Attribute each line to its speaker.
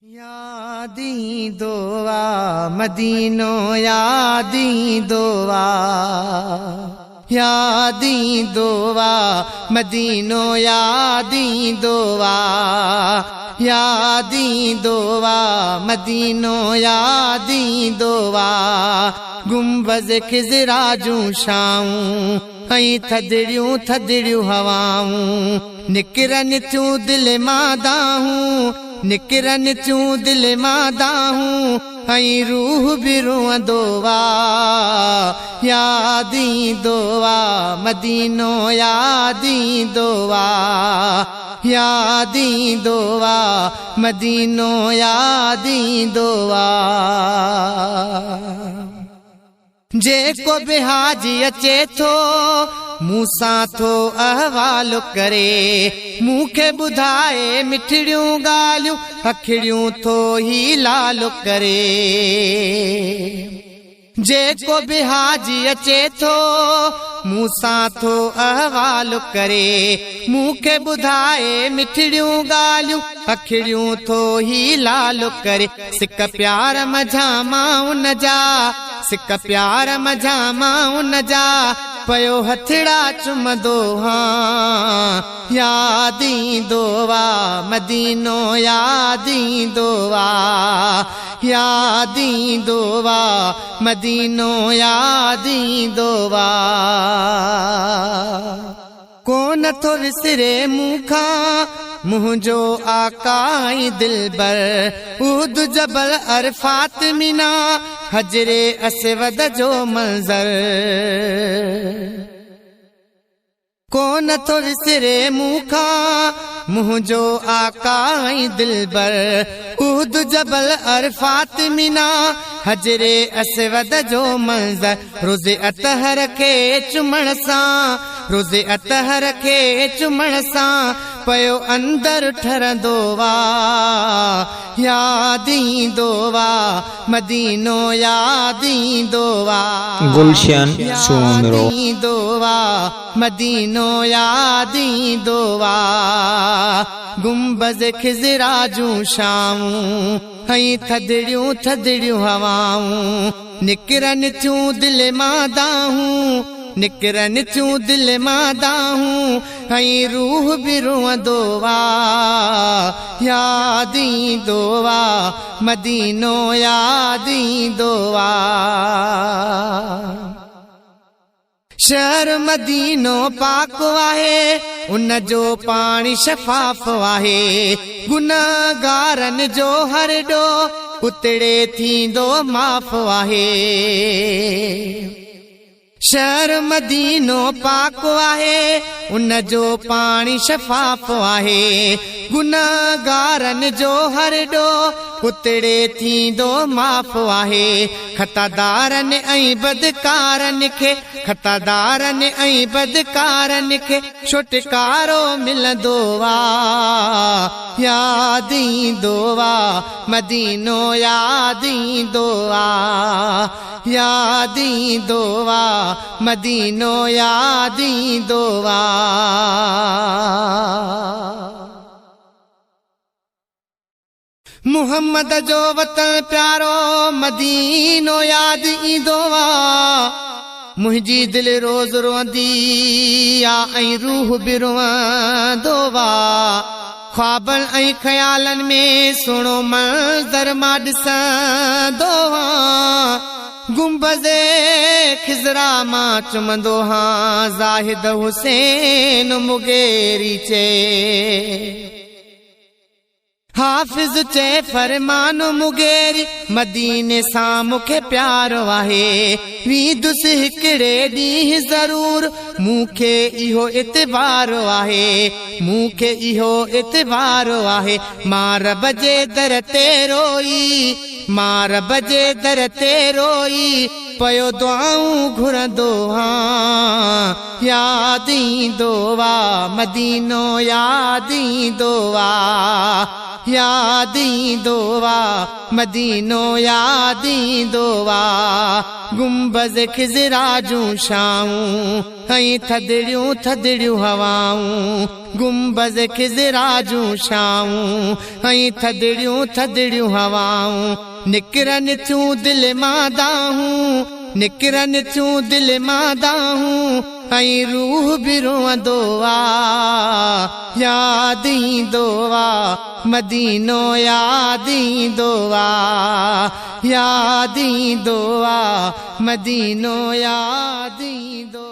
Speaker 1: ياد ايندو آ مدينو ياد ايندو آ ياد ايندو آ مدينو ياد ايندو آ ياد ايندو آ مدينو ياد ايندو آ گنبذ خضرا جون شائون ۽ ٿڌڙيون ٿڌڙيون هوائون نڪرن ٿيون دل مان دانهون نڪرن ٿيون دل مان دانهون ۽ روح به روئندو آ ياد ايندو آ مدينو ياد ايندو آ ياد ايندو آ مدينو ياد ايندو آ. جيڪو به حاجي اچي ٿو مون سان ٿو احوال ڪري، مون کي ٻڌائي مٺڙيون ڳالهيون، اکڙيون ٿو هي لال ڪري. جيڪو به حاجي اچي ٿو مون سان ٿو احوال ڪري، مون کي ٻڌائي مٺڙيون ڳالهيون، اکڙيون ٿو هي لال ڪري. سڪ پيار منجهان مان ان جا، سڪ پيار منجهان مان ان جا، پيو هٿڙا چمندو هان. ياد ايندو آ مدينو ياد ايندو آ، ياد ايندو آ مدينو ياد ايندو آ. ڪونه ٿو وسري مون کان منهنجو آقا ۽ دلبر، احد جبل عرفات مينا حجر اسود جو منظر. ڪونه ٿو وسري مون کان منهنجو آقا ۽ دلبر، احد جبل عرفات مينا حجر اسود جو منظر. روز اطهر کي چمڻ سان، روز اطهر کي چمڻ سان، پيو اندر ٺرندو آ، ياد ايندو آ، مدينو ياد ايندو آ،
Speaker 2: گلشن
Speaker 1: ياد
Speaker 2: سومرو.
Speaker 1: ايندو آ، مدينو ياد ايندو آ، گنبذ خضرا جون شائون ۽ ٿڌڙيون ٿڌڙيون هوائون. نڪرن ٿيون دل مان دانهون، نڪرن ٿيون دل مان دانهون، ۽ روح به روئندو آ، ياد ايندو آ، مدينو ياد ايندو آ. شهر مدينو پاڪ آهي، ان جو پاڻي شفاف آهي، گنهگارن جو هر ڏوهه اتڙي ٿيندو معاف آهي. شهر مدينو پاڪ آهي، ان جو پاڻي شفاف آهي، گنهگارن جو هر ڏوهه اتڙي ٿيندو معاف آهي. خطادارن ۽ بدڪارن کي، خطادارن ۽ بدڪارن کي ڇوٽڪارو ملندو آ، ياد ايندو آ، مدينو ياد ايندو آ، ياد ايندو آ، مدينو ياد ايندو آ. محمد جو وطن پيارو مدينو ياد ايندو آ، منهنجي دل روز روئندي آ ۽ روح به روئندو آ، خوابن ۽ خيالن ۾ سهڻو منظر مان ڏسندو هان، گنبذ خضرا مان چمندو هان، زاهد حسين مغيري چئي. حافظ چئي فرمان مغيري مديني سان مون کي پيار آهي، ويندس هڪڙي ڏينهن ضرور مون کي اهو اعتبار آهي، مون کي اهو اعتبار آهي، مان رب جي در تي روئي، مان رب جي در تي روئي پيو دعائون گهرندو هان، ياد ايندو آ مدينو ياد ايندو آ، ياد ايندو آ، مدينو ياد ايندو آ. گنبذ خضرا جون ڇائون ۽ ٿڌڙيون ٿڌڙيون هوائون، گنبذ خضرا جون ڇائون ۽ ٿڌڙيون ٿڌڙيون هوائون، نڪرن ٿيون دل مان دانهون، نڪرن ٿيون دل مان دانهون ۽ روح به روئندو آ. ياد ايندو آ، مدينو ياد ايندو آ، ياد ايندو آ، مدينو ياد ايندو.